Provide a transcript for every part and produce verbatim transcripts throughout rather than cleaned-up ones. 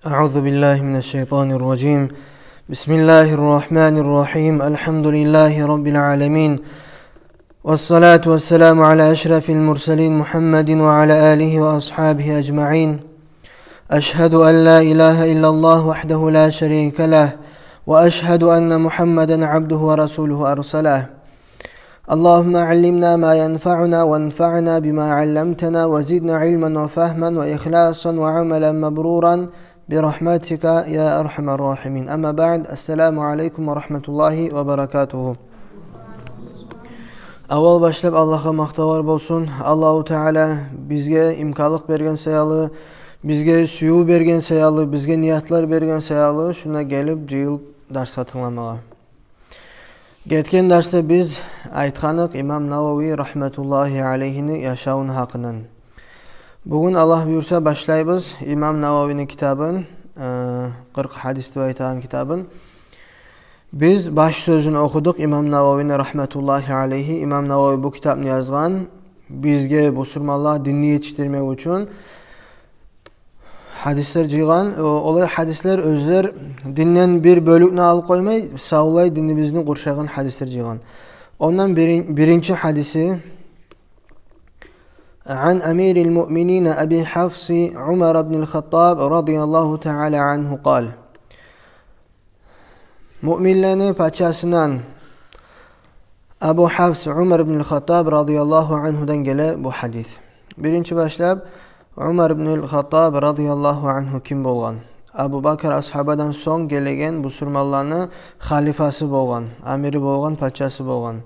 أعوذ بالله من الشيطان الرجيم. بسم الله الرحمن الرحيم. الحمد لله رب العالمين. والصلاة والسلام على أشرف المرسلين محمد وعلى آله وأصحابه أجمعين. أشهد أن لا إله إلا الله وحده لا شريك له، وأشهد أن محمدا عبده ورسوله أرسله. اللهم علمنا ما ينفعنا وانفعنا بما علمتنا وزدنا علما وفهما وإخلاصا وعملا مبرورا برحمتك يا أرحم الراحمين. أما بعد، السلام عليكم ورحمة الله وبركاته. Аввал башлап Аллагьгъа макътавлар болсун. Аллагьу Таала бизге имканлыкъ берген саялы, бизге сююв берген саялы, бизге ниятлар берген саялы, шунда гелип, жыйылып дарсгъа тынгламагъа. Гетген дарсда биз айтгъаныкъ Имам Навави рагьматуллагьи алайгьини яшавуну гьакъындан. Бугюн, Аллагь буюрса, башлайбыз Имам Нававини китабын, э, къыркъ гьадис деп айтагъан китабын. Биз баш сёзюн охудукъ Имам Нававини рагьматуллагьи алайгьи. Имам Навави бу китапны язгъан, бизге, бусурманлагъа динни етишдирмек учун гьадислер жыйгъан. О-, олай гьадислер оьзлер динден бир бёлюкню алып къоймай, савлай динибизни къуршайгъан гьадислер жыйгъан. Ондан бирин-, биринчи гьадиси: عن أمير المؤمنين أبي حفص عمر بن الخطاب رضي الله تعالى عنه قال. Муъминлени пачасындан Абу Гьафс Умар ибн Хаттаб радияллагьу ангьудан геле бу гьадис. Биринчи башлап, Умар ибн Хаттаб радияллагьу ангьу ким болгъан? Абу Бакр асгьабадан сонг гелеген бусурманланы халифасы болгъан, амири болгъан, пачасы болгъан.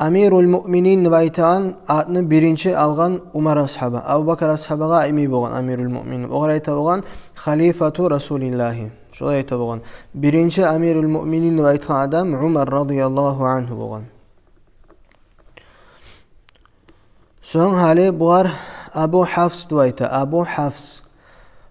Амирул Муъминин деп айтагъан атны биринчи алгъан Умар асгьаба. Абу Бакр асгьабагъа айта болгъан Амирул Муъминин. Огъар айта болгъан Халифату Расулиллагьи. Шолай айта болгъан. Биринчи Амирул Муъминин деп айтгъан адам Умар радияллагьу ангьу болгъан. Сонг гьали бугъар Абу Гьафс деп айта. Абу Гьафс.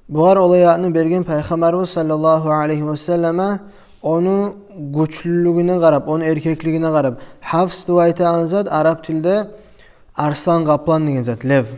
Бугъар олай атны берген Пайхаммарыбыз саллаллагьу алайгьи ва саллама, ону гючлюлюгюне къарап, ону эркеклигине къарап. Гьафс деп айтагъан зат араб тилде арслан, къаплан деген зат, лев.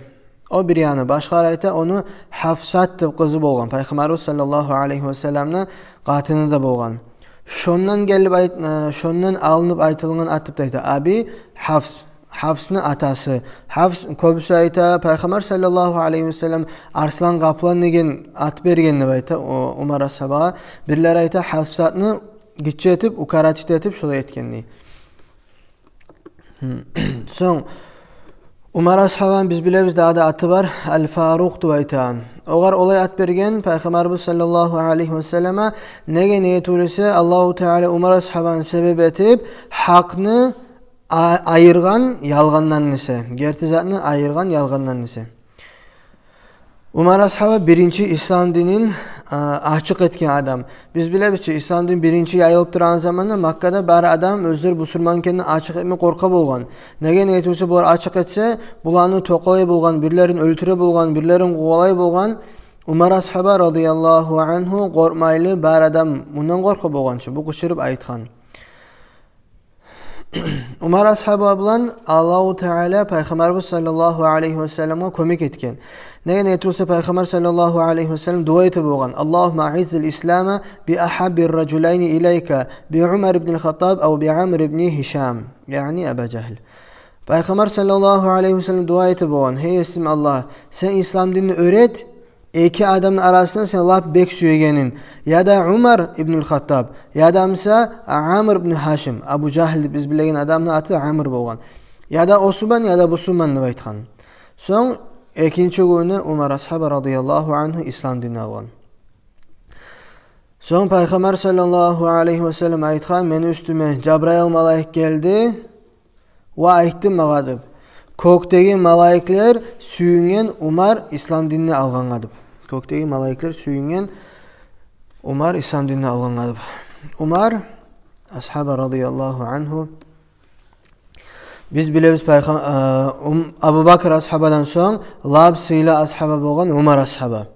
О бир яны. Башгъалар айта, ону Гьафсат деп къызы болгъан. Пайхаммарыбыз саллаллагьу алайгьи ва салламны къатыны да болгъан. Шондан гелип айт-, э, шондан алынып айтылгъан ат деп айта. Аби Гьафс. Гьафсны атасы. Гьафс, кёбюсю айта, Пайхаммар саллаллагьу алайгьи ва саллам арслан, къаплан деген ат берген деп айта, о, Умар асгьабагъа. Бирлери айта, Гьафсатны гиччи этип, укоротить этип, шолай этген дей. Сонг Умар асгьабаны биз билебиз, дагъы да аты бар, Ал-Фарукъ деп айтагъан. Огъар олай ат берген Пайхаммарыбыз саллаллагьу алайгьи ва саллама, неге не этип эсе, Аллагьу Таала Умар асгьабаны себеп этип, гьакъны а-, айыргъан ялгъандан эсе, герти затны айыргъан ялгъандан эсе. Умар асгьаба биринчи ислам динин, а, ачыкъ этген адам. Биз билебиз чи, ислам дин биринчи яйылып турагъан заманда Маккада бары адам оьзлер бусурман экенин ачыкъ этме къоркъа болгъан. Неге не этип эсе, булар ачыкъ этсе, буланы токъалай болгъан, бирлерин оьлтюре болгъан, бирлерин къувалай болгъан. Умар асгьаба радияллагьу ангьу къоркъмайлы, бары адам мундан къоркъа болгъан чы, бу къычырып айтгъан. Умар асгьаба булан Аллагьу Таала Пайхаммарыбыз саллаллагьу алайгьи ва салламгъа кёмек этген. Неге не этип эсе, Пайхаммар саллаллагьу алайгьи ва саллам дуа эте болгъан: «Аллагьумма аъиззил ислама би агьаббир ражулайни илайка, би Умар ибнил Хаттаб ав би Амр ибни Гьишам», яни Аба Жагьл. Пайхаммар саллаллагьу алайгьи ва саллам дуа эте болгъан: «Гьей Есим Аллагь, сен ислам динни оьр эт, эки адамны арасында сен лап бек сюегенинг, яда Умар ибнул Хаттаб, яда буса Амр ибн Гьишам». Абу Жагьл деп биз билеген адамны аты Амр болгъан. «Яда осуман, яда бусуман», – деп айтгъан. Сонг экинчи гюню Умар асгьаба радияллагьу ангьу ислам динни алгъан. Сонг Пайхаммар саллаллагьу алайгьи ва саллам айтгъан: «Мени уьстюме Жабрайыл малайик гелди ва айтды магъа», – деп. «Кёкдеги малайиклер сююнген Умар ислам динни алгъангъа», – деп. «Кёкдеги малайиклер сююнген Умар ислам динни алгъангъа», – деп. Умар асгьаба радияллагьу ангьу, биз билебиз, Пайхам-, э, Ум-, Абу Бакр асгьабадан сонг лап сыйлы асгьаба болгъан Умар асгьаба.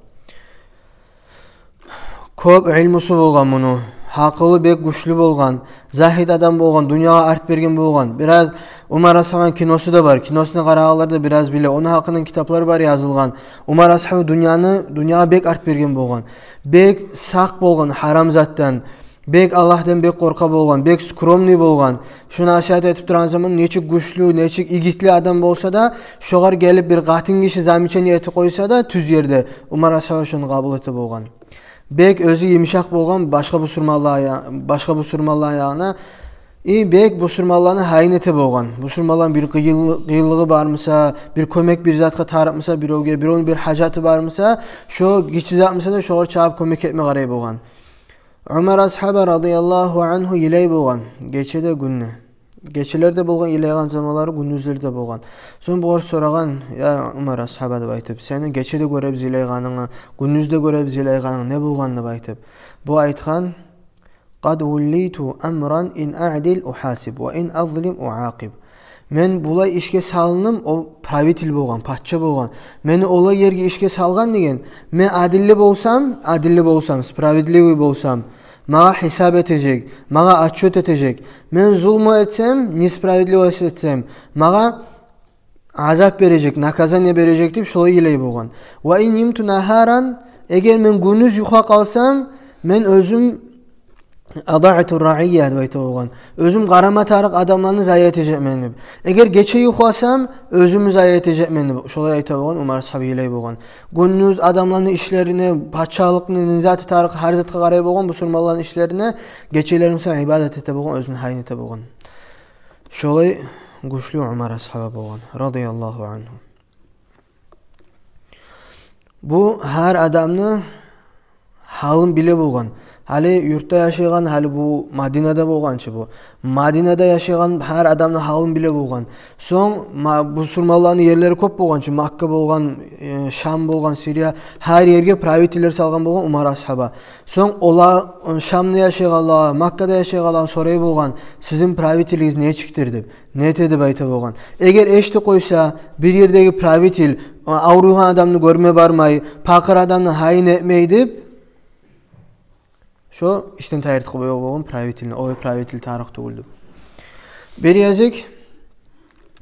Кёп илмусу болгъан муну, гьакъылы бек гючлю болгъан, загьит адам болгъан, дюньягъа арт берген болгъан. Бираз Умар асгьабаны киносу да бар. Киносуна къарагъанлар да бираз биле. Ону гьакъындан китаплар бар язылгъан. Умар асгьаба дюньяны, дюньягъа бек арт берген болгъан. Бек сакъ болгъан гьарам затдан. Бек Аллагьдан бек къоркъа болгъан, бек скромный болгъан. Шуну насигьат этип турагъан заман нечик гючлю, нечик игитли адам болса да, шогъар гелип бир къатын гиши замечание этип къойса да тюз ерде, Умар асгьаба шону къабул эте болгъан. Бек оьзю йымышакъ болгъан башгъа бусурманлар я-, башгъа бусурманлар ягъына. И бек бусурманланы гьайын эте болгъан. Бусурманланы бир къыйын-, къыйынлыгъы бармыса, бир кёмек, бир затгъа тарыкъмыса, биревге, биревню бир гьажаты бармыса, шо гиччи затмыса да, шогъар чабып кёмек этме къарай болгъан. Умар асгьаба радияллагьу ангьу йылай болгъан гече де, гюн де. Гечелер де болгъан йылайгъан заманлары, гюндюзлер де болгъан. Сонг бугъар сорагъан: «Я Умар асгьаба, — деп айтып, — сени гече де гёребиз йылайгъанынгны, гюндюз де гёребиз йылайгъанынгны, не болгъан?» — деп айтып. Бу айтгъан: «Къад вуллиту амран, ин аъдил ухасиб, ва ин азлим уакъиб». Мен булай ишге салындым, о правитель болгъан, пача болгъан. Мени олай ерге ишге салгъан деген, мен адилли болсам, адилли болсам, справедливый болсам, магъа гьисап этежек, магъа отчёт этежек. Мен зулму этсем, несправедливость этсем, магъа азап бережек, наказание бережек деп шолай йылай болгъан. «Ва ин нимту нагьаран», эгер мен гюндюз юхлап къалсам, мен оьзюм «адаъту раъия», — деп айта болгъан. Оьзюм къарама тарыкъ адамланы зая этежекмен деп. Эгер гече юхласам, оьзюмню зая этежекмен деп. Шолай айта болгъан, Умар асгьаба йылай болгъан. Гюндюз адамланы ишлерине, пачалыкъны не заты тарыкъ, гьар затгъа къарай болгъан, бусурманланы ишлерине, гечелери буса ибадат эте болгъан, оьзюн гьайын эте болгъан. Шолай гючлю Умар асгьаба болгъан, радияллагьу ангьу. Бу гьар адамны гьалын биле болгъан. Гьали юртда яшайгъан, гьали бу Мадинада болгъан чы бу. Мадинада яшайгъан гьар адамны гьалын биле болгъан. Сонг ма-, бусурманланы ерлери кёп болгъан чы, Макка болгъан, э, Шам болгъан, Сирия, гьар ерге правительлер салгъан болгъан Умар асгьаба. Сонг олар, э, Шамда яшайгъанлагъа, Маккада яшайгъанлагъа сорай болгъан: «Сизин правителигиз нечикдир?» — деп. «Не эте?» — деп айта болгъан. Эгер эшитип къойса, бир ердеги правитель, а, авруйгъан адамны гёрме бармай, пакъыр адамны гьайын этмей деп, шо ишден тайдыртып къоя болгъан правительни, олай правитель тарыкъ тюгюл деп. Бир гезик,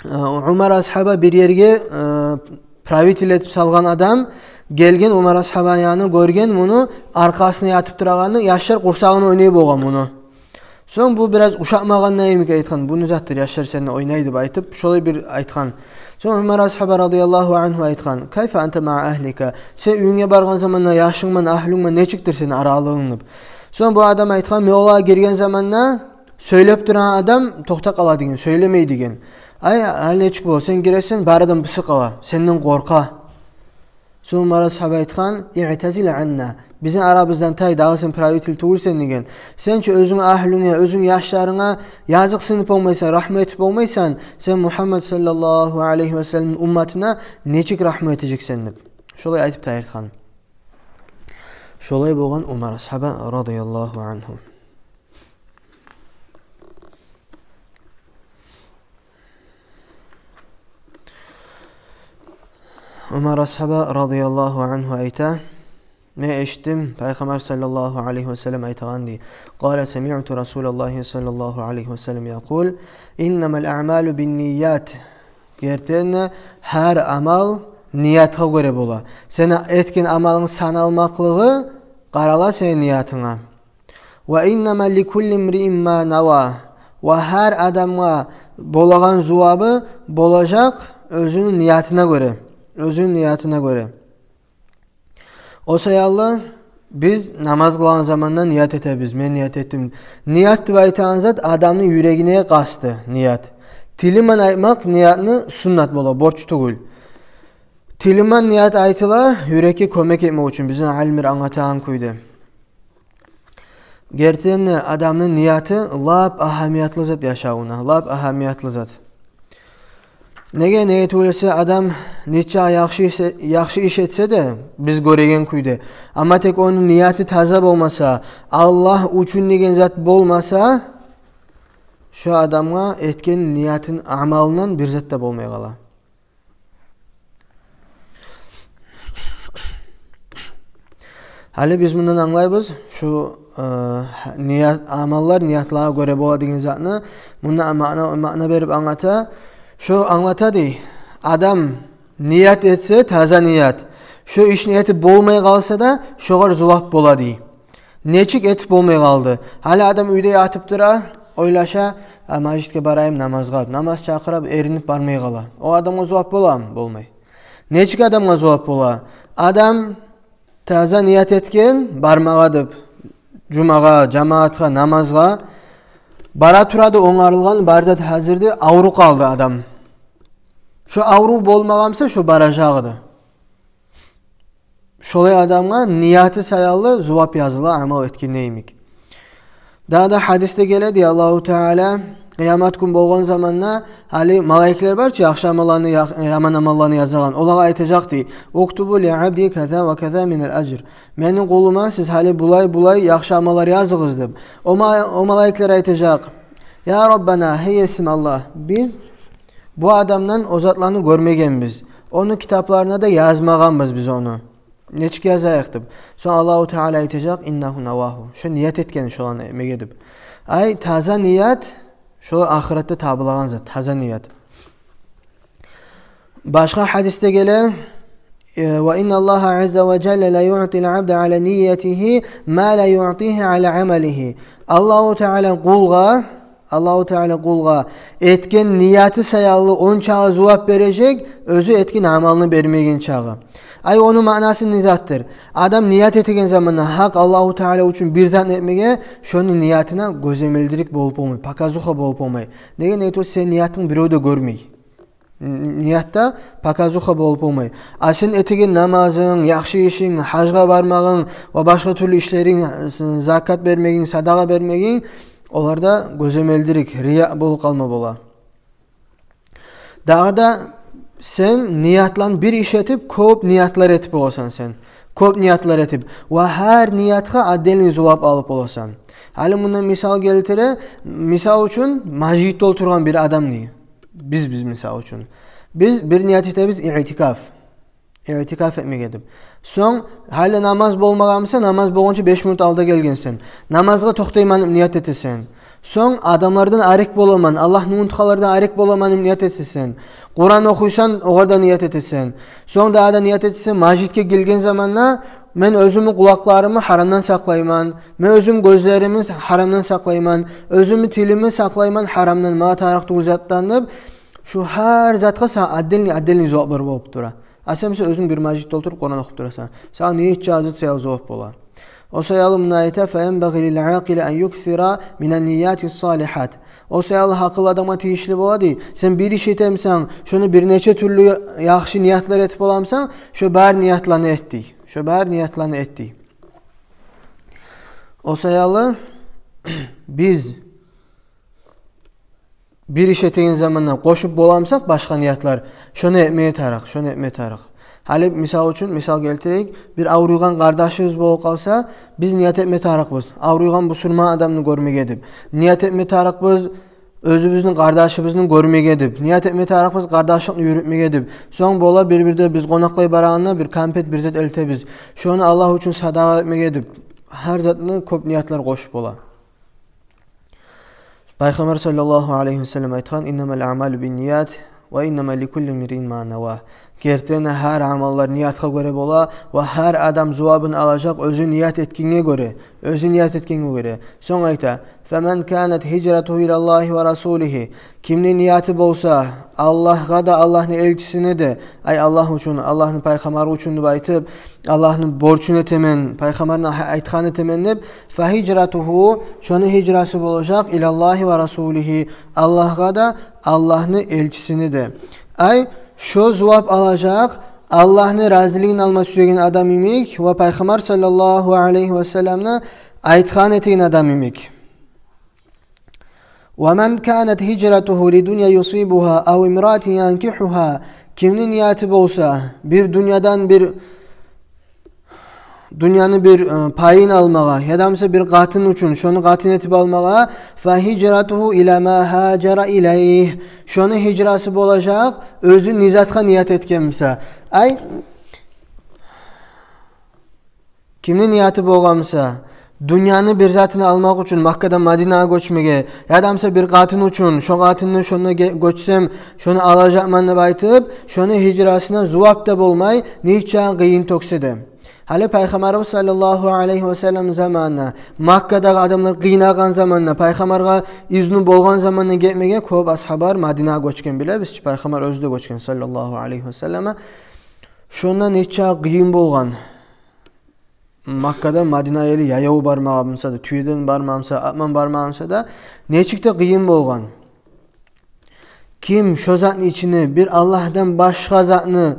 а, Умар асгьаба бир ерге, а, правитель этип салгъан адам гелген Умар асгьабаны янына, гёрген муну аркъасына ятып турагъанны, яшлар къурсагъына ойнай болгъан муну. Сонг бу бираз ушатмагъан йимик айтгъан: «Бу не затдыр, яшлар сени ойнай?» — деп айтып, шолай бир айтгъан. Сонг Умар асгьаба радияллагьу ангьу айтгъан: «Кайфа анта маа агьлика? Сен уьюнге баргъан заманда яшларынг булан, агьлюнг булан нечикдир сени аралыгъынг?» — деп. Сонг бу адам айтгъан: «Мен олагъа гирген заманда сёйлеп турагъан адам токътап къала, — деген, — сёйлемей, — деген. — Ай, гьали нечик бола? Сен гиресен, бары адам бысып къала, сенден къоркъа». Сонг Умар асгьаба айтгъан: «Иътазил анна, бизин арабыздан тай, дагъы сен правитель тюгюлсен, — деген. — Сен чи оьзюнг агьлюнге, оьзюнг яшларынга языкъсынып болмайсан, рагьму этип болмайсан, сен Мугьаммад саллаллагьу алайгьи ва салламны умматына нечик рагьму этежексен?» — деп. Шолай айтып тайдыртгъан. Шолай болгъан Умар асгьаба радияллагьу ангьу. Умар асгьаба радияллагьу ангьу айта: «Мен эшитдим Пайхаммар саллаллагьу алайгьи ва саллам айтагъан», — дей. «Къала самиъту Расулаллагьи саллаллагьу алайгьи ва саллам якъул: иннамал аъмалу бинният». Гертиден де, гьар амал ниятгъа гёре бола. Сени этген амалынг саналмакълыгъы къарала сени ниятынга. «Ва иннама ликулли имриин ма нава». Ва гьар адамгъа болагъан зувабы болажакъ оьзюню ниятына гёре. Оьзюню ниятына гёре. О саялы биз намаз къылагъан заманда ният этебиз. Мен ният этдим. Ният деп айтагъан зат адамны юрегине къасты, ният. Тили булан айтмакъ ниятны суннат бола, борч тюгюл. Тили булан ният айтыла юрекге кёмек этмек учун, бизин алимлер англатагъан кюйде. Гертиден де, адамны нияты лап агьамиятлы зат яшавуна, лап агьамиятлы зат. Неге, неге тюгюл эсе, адам нече яхшы иш, яхшы иш этсе де, биз гёреген кюйде, амма тек ону нияты таза болмаса, Аллагь учун деген зат болмаса, шо адамгъа этген ниятын амалындан бир зат да болмай къала. Гьали биз мундан англайбыз, шу э, ният, амаллар ниятлагъа гёре бола деген затны мунда маъна, маъна берип англата. Шо англата дей, адам ният этсе, таза ният, шо ишни этип болмай къалса да, шогъар зувап бола дей. Нечик этип болмай къалды? Гьали адам уьйде ятып тура, ойлаша: «А, межитге барайым намазгъа», намаз чакъырып, эринип бармай къала. О адамгъа зувап боламы? Болмай. Нечик адамгъа зувап бола? Адам таза ният этген бармагъа деп, жумагъа, жамаатгъа, намазгъа. Бара тура да онгарылгъан, бар зат гьазир де, авруп къалды адам. Шо аврув болмагъан буса, шо баражакъ эди. Шолай адамгъа нияты саялы зувап языла, амал этгенде йимик. Дагъы да гьадисде геле дей, Аллагьу Таала къыямат гюн болгъан заманда, гьали малайиклер бар чы, яхшы амалланы, я-, яман амалланы язагъан, олагъа айтажакъ дей: «Уктубу ли абди каза ва каза минал ажр». Мени къулума сиз гьали булай-булай яхшы амаллар языгъыз деп. О ма-, о малайиклер айтажакъ: «Я Раббана, гьей Есим Аллагь, биз бу адамдан о затланы гёрмегенбиз. Ону китапларына да язмагъанбыз биз ону. Нечик язайыкъ?» деп. Сонг Аллагьу Таала айтажакъ: «Иннагьу навагьу». Шо ният этген шоланы этмеге деп. Ай, таза ният, шо ахыратда табылагъан зат, таза ният. Башгъа гьадисде геле, э, «Ва инналлагьа азза ва жалла ла юътил абда ала ниятигьи ма ла юътигьи ала амалигьи». Аллагьу Таала къулгъа, Аллагьу Таала къулгъа этген нияты саялы ончакъы зувап бережек, оьзю этген амалны бермеген чакъы. Ай, ону маънасы не затдыр? Адам ният этеген заманда гьакъ Аллагьу Таала учун бир затны этмеге, шону ниятына гёземелдирик болуп болмай, показуха болуп болмай. Неге десе, сени ниятынг бирев де гёрмей. Н-, ниятда показуха болуп болмай. А сен этеген намазынг, яхшы ишинг, гьажгъа бармагъынг ва башгъа тюрлю ишлеринг, з-, закат бермегинг, садагъа бермегинг, оларда гёземелдирик, рия болуп къалма бола. Дагъы да сен ниятлан бир иш этип, кёп ниятлар этип боласан сен. Кёп ниятлар этип. Ва гьар ниятгъа отдельный зувап алып боласан. Гьали мундан мисал гелтире, мисал учун, межитде олтургъан бир адам дей. Биз, биз мисал учун. Биз бир ният этебиз, иътикаф. Иътикаф этмеге деп. Сонг, гьали намаз болмагъан буса, намаз болгъунча беш минут алда гелгенсен. Намазгъа токътайман деп ният этесен. Сонг, адамлардан арек боламан, Аллагьны унутгъанлардан арек боламан деп ният этесен. Къуран охуйсан, огъар да ният этесен. Сонг дагъы да ният этесен, межитге гелген заманда мен оьзюмню къулакъларымны гьарамдан сакълайман, мен оьзюмню гёзлеримни гьарамдан сакълайман, оьзюмню тилимни сакълайман гьарамдан, магъа тарыкъ тюгюл затдан деп, шу гьар затгъа сагъа отдельный, отдельный зуваплар болуп тура. А сен буса оьзюнг бир межитде олтуруп Къуран охуп турасан. Сагъа нече зат саялы зувап бола. О саялы муна айта: «Фаянбагъи лил акъили ан юксира минан нияти салихат». О саялы гьакъыллы адамгъа тийишли бола дей. Сен бир иш этемисен, шону бир нече тюрлю яхшы ниятлар этип боламысан, шо бар ниятланы эт дей. Шо бар ниятланы эт дей. О саялы биз бир иш этеген заманда къошуп боламысакъ башгъа ниятлар, шону этмеге тарыкъ, шону этмеге тарыкъ. Гьали мисал учун, мисал гелтирейик, бир авруйгъан къардашыбыз болуп къалса, биз ният этме тарыкъбыз авруйгъан бусурман адамны гёрмеге деп. Ният этме тарыкъбыз оьзюбюзню къардашыбызны гёрмеге деп. Ният этме тарыкъбыз къардашлыкъны юрютмеге деп. Сонг бола, бир-бирде биз къонакълай барагъанда бир кампет, бир зат элтебиз. Шону Аллагь учун садагъа этмеге деп. Гьар затны кёп ниятлар къошуп бола. Пайхаммар саллаллагьу алайгьи ва саллам айтгъан: «Иннамал аъмалу бинният ва иннама ликулли имриин ма нава». Гертиден де, гьар амаллар ниятгъа гёре бола ва гьар адам зувабын алажакъ оьзю ният этгенге гёре, оьзю ният этгенге гёре. Сонг айта: «Фаман канат гьижратугьу илаллагьи ва расулигьи». Кимни нияты болса Аллагьгъа да, Аллагьны элчисине де, ай, Аллагь учун, Аллагьны пайхаммары учун деп айтып, Аллагьны борчун этемен, пайхаммарны айтгъанын этемен деп, «фагьижратугьу», шону гьижрасы болажакъ, «илаллагьи ва расулигьи», Аллагьгъа да, Аллагьны элчисине де. Ай, шо зувап алажакъ Аллагьны разилигин алма сюеген адам йимик ва Пайхаммар саллаллагьу алайгьи ва салламны айтгъанын этеген адам йимик. «Ва ман канат гьижратугьу ли дунья юсибугьа ав имраатин янкигьугьа». Кимни нияты болса бир дюньядан бир дюньяны бир, э, пайын алмагъа, яда буса бир къатын учун, шону къатын этип алмагъа, «фагьижратугьу ила ма гьажара илайгь». Шону гьижрасы болажакъ, оьзю не затгъа ният этген буса. Ай, кимни нияты болгъан буса, Дюньяны бир затыны алмакъ учун Маккадан Мадинагъа гёчмеге, яда буса бир къатын учун, шо къатынны шонда ге-, гёчсем, шону алажакъман деп айтып, шону гьижрасына зувап да болмай, нече къыйын тёксе де. Гьали Пайхаммарыбыз саллаллагьу алайгьи васаллам заманына, Маккадагъы адамлар къыйнагъан заманына, Пайхаммаргъа изну болгъан заманына гетмеге кёп асгьабалар Мадинагъа гёчген, билебиз чи, Пайхаммар оьзю де гёчген саллаллагьу алайгьи васаллама. Шонда нече къыйын болгъан. Маккадан Мадина ерли яяв бармагъа буса да, тюеден бармагъа буса, атман бармагъа буса да, нечик де къыйын болгъан. Ким шо затны ичине бир Аллагьдан башгъа затны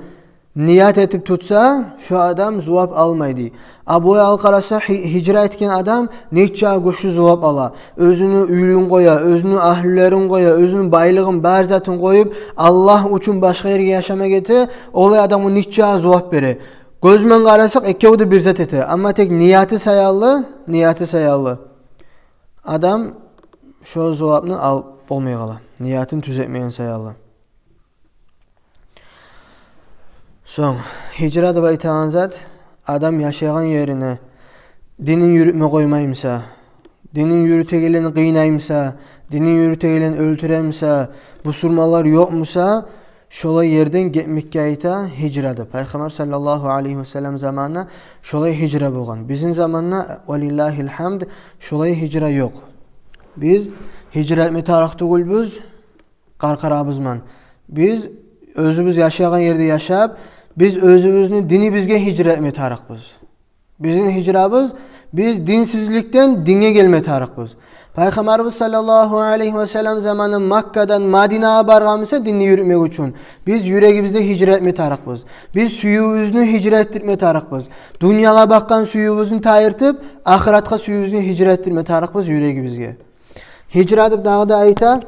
ният этип тутса, шо адам зувап алмай дей. А булай алып къараса, гьи-, гьижра этген адам нече гючлю зувап ала. Оьзюню уьюн къоя, оьзюню агьлюлерин къоя, оьзюню байлыгъын, бар затын къоюп, Аллагь учун башгъа ерге яшама гете, олай адамгъа нече зувап бере. Гёз булан къарасакъ, экев де бир зат эте. Амма тек нияты саялы, нияты саялы адам шо зувапны алып болмай къала. Ниятын тюзетмеген саялы. Сонг, гьижра деп айтагъан зат, адам яшайгъан ерине динин юрютме къоймай буса, динин юрютегенлени къыйнай буса, динин юрютегенлени оьлтюре буса, бусурманлар ёкъ буса, шолай ерден гетмекге айта гьижра деп. Пайхаммар саллаллагьу алайгьи васаллам заманына шолай гьижра болгъан. Бизин заманына, валиллагьил гьамд, шолай гьижра ёкъ. Биз гьижра этме тарыкъ тюгюлбюз къаркъарабыз булан. Биз оьзюбюз яшайгъан ерде яшап, биз оьзюбюзню динибизге гьижра этме тарыкъбыз. Бизин гьижрабыз, биз динсизликден динге гелме тарыкъбыз. Пайхаммарыбыз саллаллагьу алайгьи васаллам заманы Маккадан Мадинагъа баргъан буса динни юрютмек учун, биз юрегибизде гьижра этме тарыкъбыз. Биз сюювюбюзню гьижра этдиртме тарыкъбыз. Дюньягъа бакъгъан сюювюбюзню тайдыртып, ахыратгъа сюювюбюзню гьижра этдиртме тарыкъбыз юрегибизге. Гьижра деп дагъы да айта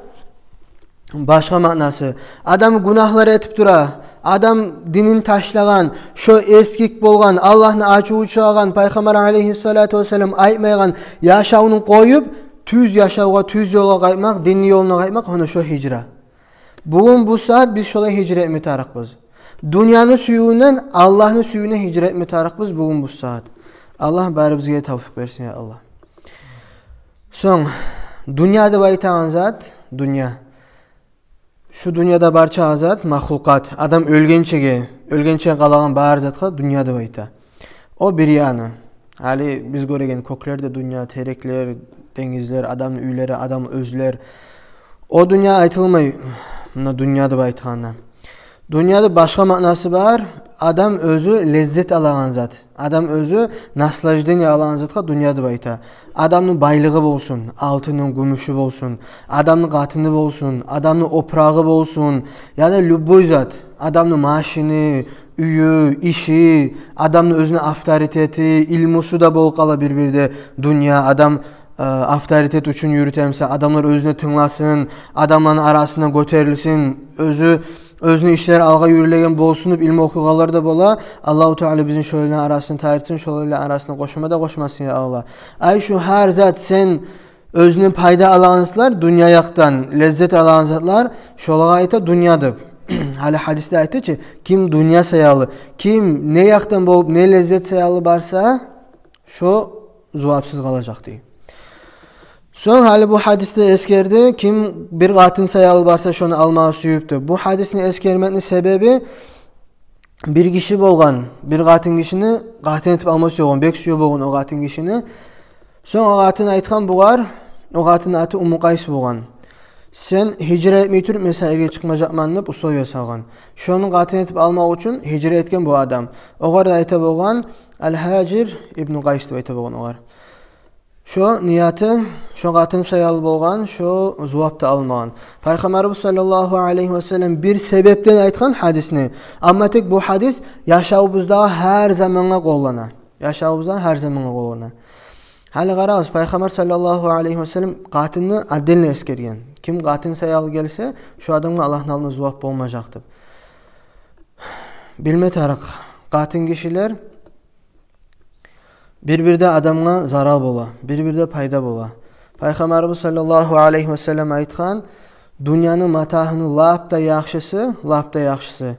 башгъа маънасы. Адам гюнагьлар этип тура, адам динин ташлагъан, шо эсгик болгъан, Аллагьны ачуву чыгъагъан, Пайхаммар алайгьиссалату вассалам айтмайгъан яшавну къоюп, тюз яшавгъа, тюз ёлгъа къайтмакъ, динни ёлуна къайтмакъ, гьона шо гьижра. Бугюн бу сагьат биз шолай гьижра этме тарыкъбыз. Дюньяны сюювюнден Аллагьны сюювюне гьижра этме тарыкъбыз бугюн бу сагьат. Аллагь барыбызгъа тавфикъ берсин, я Аллагь. Сонг, дюнья деп айтагъан зат, дюнья. Шу дюньяда барча зат, махлукъат, адам оьлгенчеге, оьлгенчеге къалагъан бар затгъа дюнья деп айта. О бир яны. Гьали биз гёреген кёклер де дюнья, тереклер, денгизлер, адамны уьйлери, адам оьзлер. О дюнья айтылмай, муна дюнья деп айтгъанда. Дюньяда башгъа маънасы бар, адам оьзю леззет алагъан зат. Адам оьзю наслаждение алагъан затгъа дюнья деп айта. Адамны байлыгъы болсун, алтыны, гюмюшю болсун, адамны къатыны болсун, адамны опурагъы болсун, яда любой зат, адамны машини, уьйю, иши, адамны оьзюню авторитети, илмусу да болуп къала бир-бирде дюнья, адам, э, авторитет учун юрюте буса, адамлар оьзюне тынгласын, адамланы арасына гётерилсин, оьзю, оьзюню ишлери алгъа юрюлеген болсун деп илму охуйгъанлар да бола. Аллагьу Таала бизин шолайланы арасына тайдырсын, шолайланы арасына къошма да къошмасын, я Аллагь. Ай шу гьар зат сен оьзюне пайда алагъан затлар, дюнья якъдан леззет алагъан затлар, шолагъа айта дюнья деп. Гьали гьадисде айтды чы, ким дюнья саялы, ким не якъдан болуп, не леззет саялы барса, шо зувапсыз къалажакъ дей. Сонг гьали бу гьадисде эсгерди, ким бир къатын саялы барса, шону алмагъа сююп деп. Бу гьадисни эсгермекни себеби, бир гиши болгъан, бир къатын гишини къатын этип алма сюеген, бек сюе болгъан о къатын гишини. Сонг о къатын айтгъан бугъар, о къатынны аты Умму Къайс болгъан. Сен гьижра этмей туруп, мен сагъа эрге чыкъмажакъман деп условия салгъан. Шону къатын этип алмакъ учун гьижра этген бу адам. Огъар да айта болгъан Ал-Гьажир ибну Къайс деп айта болгъан огъар. Шо нияты, шо къатын саялы болгъан, шо зувап да алмагъан. Пайхаммарыбыз саллаллагьу алайгьи васаллам бир себепден айтгъан гьадисни. Амма тек бу гьадис яшавубузда гьар замангъа къоллана. Яшавубузда гьар замангъа къоллана. Гьали къарагъыз, Пайхаммар саллаллагьу алайгьи васаллам къатынны отдельно эсгерген. Ким къатын саялы гелсе, шо адамгъа Аллагьны алдында зувап болмажакъ деп. Билме тарыкъ, къатын гишилер бир-бирде адамгъа зарал бола, бир-бирде пайда бола. Пайхаммарыбыз саллаллагьу алайгьи васаллам айтгъан, дюньяны матагьыны лап да яхшысы, лап да яхшысы,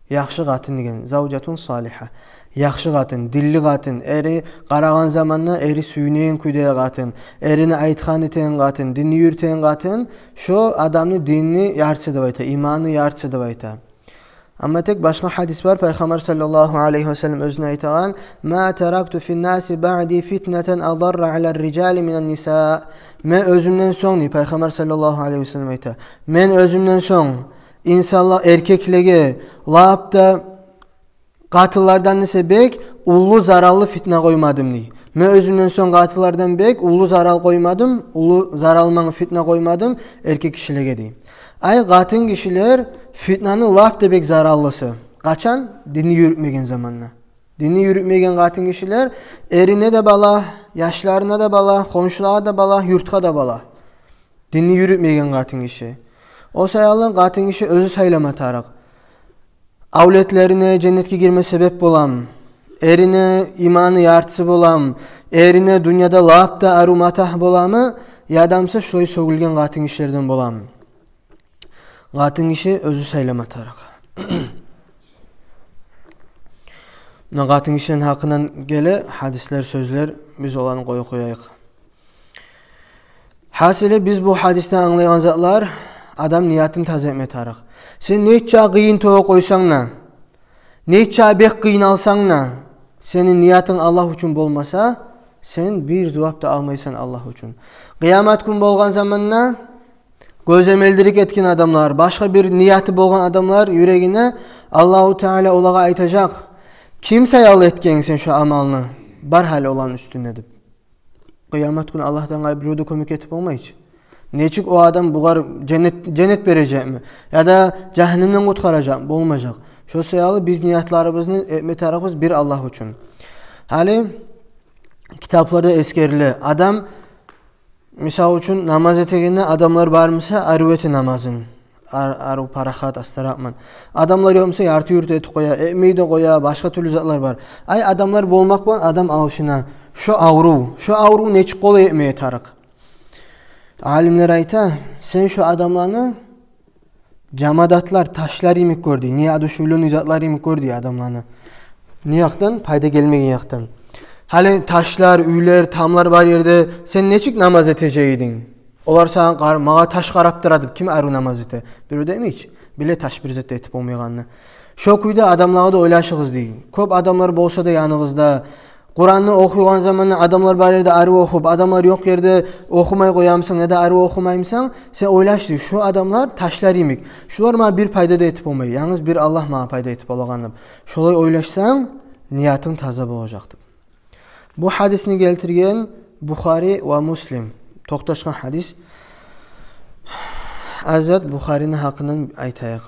яхшы къатын деген, завжатун салигьа. Яхшы къатын, динли къатын, эри къарагъан заманда эри сююнеген кюйдеги къатын, эрине айтгъанны этеген къатын, динни юрютеген къатын, шо адамны динни яртысы деп айта, иманны яртысы деп айта. Амма тек башгъа гьадис бар, Пайхаммар саллаллагьу алайгьи ва саллам оьзюню айтагъан: «Ма таракту фин-наси баъди фитнатан адарра алар-рижали минан-ниса». Мен оьзюмден сонг, дей Пайхаммар саллаллагьу алайгьи ва саллам айта, мен оьзюмден сонг инсанлар, эркеклеге лап да къатынлардан эсе бек уллу зараллы фитна къоймадым, дей. Мен оьзюмден сонг къатынлардан бек уллу зарал къоймадым, уллу зарал ман фитна къоймадым эркек гишилеге, дей. Ай, къатын гишилер фитнаны лап да бек зараллысы. Къачан? Динни юрютмеген заманда. Динни юрютмеген къатын гишилер эрине де балагь, яшларына да балагь, хоншулагъа да балагь, юртгъа да балагь. Динни юрютмеген къатын гиши. О саялы къатын гиши оьзю сайлама тарыкъ. Авлетлерине женнетге гирме себеп боламы? Эрине иманны яртысы боламы? Эрине дюньяда лап да арив матагь боламы? Яда буса шулай сёгюлген къатын гишилерден боламы? Къатын гиши оьзю сайлама тарыкъ. Муна къатын гишини гьакъындан геле гьадислер, сёзлер, биз оланы къоюп къояйыкъ. Гьасили, биз бу гьадисден англайгъан затлар: адам ниятын таза этме тарыкъ. Сен нече къыйын тёгюп къойсанг да, нече бек къыйналсанг да, сени ниятынг Аллагь учун болмаса, сен бир зувап да алмайсан Аллагь учун. Къыямат гюн болгъан заманда гёземелдирик этген адамлар, башгъа бир нияты болгъан адамлар юрегине, Аллагьу Таала олагъа айтажакъ: «Ким саялы этгенсен шо амалны? Бар гьали оланы уьстюне», — деп. Къыямат гюн Аллагьдан къайры бирев де кёмек этип болмай чы. Нечик о адам бугъар женнет, женнет бережекми? Яда жагьаннемден къутгъаражакъмы? Болмажакъ. Шо саялы биз ниятларыбызны этме тарыкъбыз бир Аллагь учун. Гьали китапларда эсгериле: адам, мисал учун, намаз этегенде адамлар бар буса, арив эте намазын. Ар-, арив, парахат, астаракъман. Адамлар ёкъ буса, ярты-юрту этип къоя, этмей де къоя, башгъа тюрлю затлар бар. Ай, адамлар болмакъ булан адам алышына. Шо аврув, шо аврув нечик къолай этмеге тарыкъ? Алимлер айта: сен шо адамланы жамадатлар, ташлар йимик гёр, дей, неодушевлённый затлар йимик гёр, дей, адамланы. Не якъдан? Пайда гелмеген якъдан. Гьали ташлар, уьйлер, тамлар бар ерде сен нечик намаз этежек эдинг? Олар сагъа къар-, магъа таш къарап тура деп ким арив намаз эте? Бирев де демей чи, биле таш бир зат да этип болмайгъанны. Шо кюйде адамлагъа да ойлашыгъыз, дей. Кёп адамлар болса да яныгъызда, Къуранны охуйгъан заманда адамлар бар ерде арив охуп, адамлар ёкъ ерде охумай къоямысан яда арив охумаймысан, сен ойлаш, дей, шо адамлар ташлар йимик. Шолар магъа бир пайда да этип болмай, янгыз бир Аллагь магъа пайда этип болагъан деп. Шолай ойлашсанг, ниятынг таза болажакъ деп. Бу гьадисни гелтирген Бухари ва Муслим. Токъташгъан гьадис. Аз зат Бухарини гьакъындан айтайыкъ.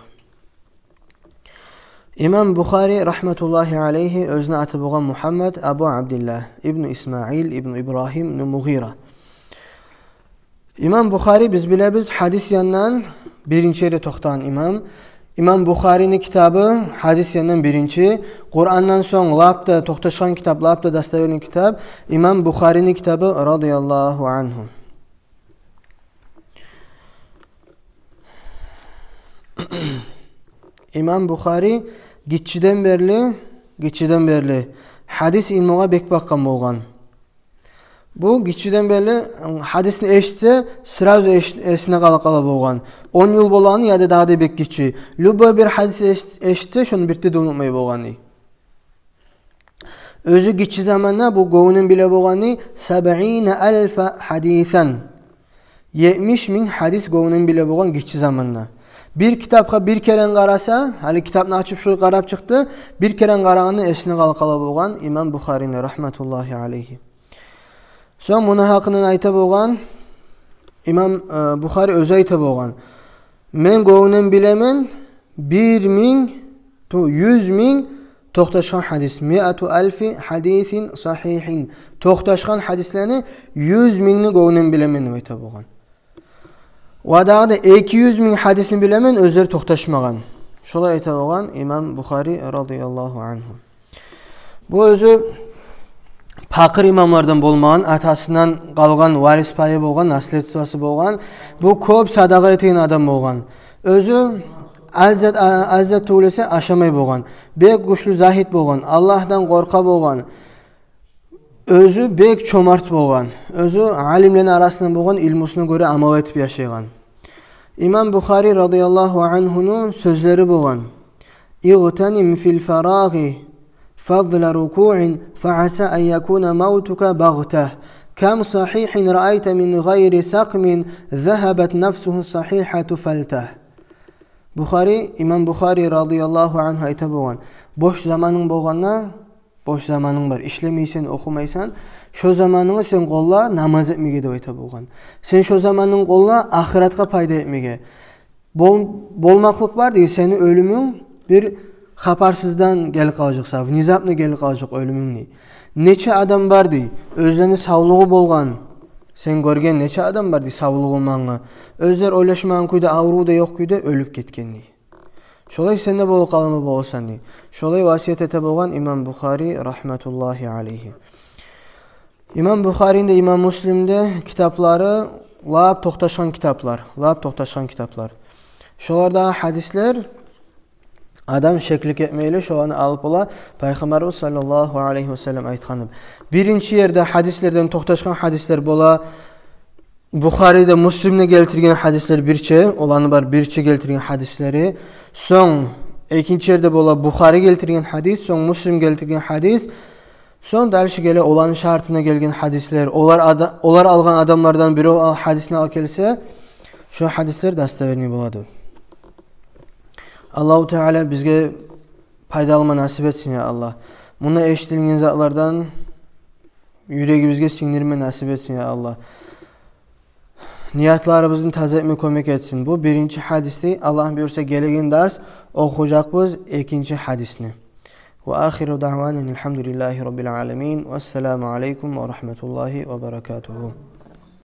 Имам Бухари, рагьматуллагьи алайгьи, оьзюню аты болгъан Мугьаммад Абу Абдиллагь ибну Исмаил ибну Ибрагьим ибну Мугъира. Имам Бухари, биз билебиз, гьадис яндан биринчи ерде токътагъан имам. Имам Бухарини китабы гьадис яндан биринчи. Къурандан сонг лап да токъташгъан китап, лап да достоверный китап имам Бухарини китабы, радияллагьу ангьу. Имам Бухари гиччиден берли, гиччиден берли гьадис илмугъа бек бакъгъан болгъан. Бу гиччиден берли гьадисни эшитсе, сразу эш-, эсине къала-къала болгъан. Он йыл болгъаны яда дагъы да бек гиччи. Любой бир гьадис эш-, эшитсе, шону бирт де унутмай болгъан, дей. Оьзю гиччи заманда бу гёнгюнден биле болгъаны сабъина алфа гьадисан. Етмиш минг гьадис гёнгюнден биле болгъан гиччи заманда. Бир китапгъа бир керен къараса, гьали китапны ачып шулай къарап чыкъды, бир керен къарагъанда эсине къала-къала болгъан имам Бухарини, рагьматуллагьи алайгьи. Сонг муну гьакъындан айта болгъан, имам, э, Бухари оьзю айта болгъан: «Мен гёнгюнден билемен бир минг, ту, юз минг токъташгъан гьадис, миату алфи гьадисин сагьигьин». Токъташгъан гьадислени юз мингни гёнгюнден билемен деп айта болгъан. Ва дагъы да эки юз минг гьадисни билемен, оьзлери токъташмагъан. Шолай айта болгъан имам Бухари, радияллагьу ангьу. Бу оьзю пакъыр имамлардан болмагъан, атасындан къалгъан варис пайы болгъан, наследствосу болгъан. Бу кёп садагъа этеген адам болгъан. Оьзю Аз зат, а-, аз зат тюгюл эсе ашамай болгъан. Бек гючлю загьит болгъан, Аллагьдан къоркъа болгъан. Оьзю бек чомарт болгъан. Оьзю алимлени арасында болгъан, илмусуна гёре амал этип яшайгъан. Имам Бухари радияллагьу ангьуну сёзлери болгъан: «Игътаним фил фарагъи фадла рукугъин, фа аса ан якуна мавтука багътагь. Кам сагьигьин раайта мин гъайри сакъмин, загьабат нафсугьу сагьигьату фалтагь». Бухари, имам Бухари радияллагьу ангьу айта болгъан: «Бош заманынг болгъанда, бош заманынг бар, ишлемейсен, охумайсан, шо заманынгны сен къолла намаз этмеге», — деп айта болгъан. «Сен шо заманынгны къолла ахыратгъа пайда этмеге. Бол-, болмакълыкъ бар, — дей, — сени оьлюмюнг бир хабарсыздан гелип къалажакъ сагъа, внезапно гелип къалажакъ оьлюмюнг», — дей. «Нече адам бар, — дей, — оьзлени савлугъу болгъан, сен гёрген нече адам бар, — дей, — савлугъу мангы, оьзлер ойлашмагъан кюйде, аврув да ёкъ кюйде оьлюп гетген», — дей. «Шолай сен де болуп къалма боласан», — дей. Шолай васият эте болгъан имам Бухари рагьматуллагьи алайгьи. Имам Бухарини де, имам Муслимни де китаплары лап токъташгъан китаплар, лап токъташгъан китаплар. Шолардагъы гьадислер, адам шеклик этмейли, шоланы алып бола Пайхаммарыбыз саллаллагьу алайгьи васаллам айтгъаны. Биринчи ерде гьадислерден токъташгъан гьадислер бола Бухариде, Муслимде гелтирген гьадислер бирче, оланы бар бирче гелтирген гьадислери. Сонг экинчи ерде бола Бухари гелтирген гьадис, сонг Муслим гелтирген гьадис. Сонг дальше геле оланы шартына гелген гьадислер, олар ада-, олар алгъан адамлардан бирев ал-, гьадисни алып гелсе, шо гьадислер достоверный болады. Аллагьу Таала бизге пайдаланма насип этсин, я Аллагь. Мунда эшитилген затлардан юрегибизге сингдирме насип этсин, я Аллагь. Ниятларыбызны таза этме кёмек этсин. Бу биринчи гьадисди. Аллагь буюрса, гелеген дарс охужакъбыз экинчи гьадисни. Ва ахиру даъвана анил гьамдулиллагьи раббил аламин. Вассаламу алайкум ва рагьматуллагьи ва баракатугьу.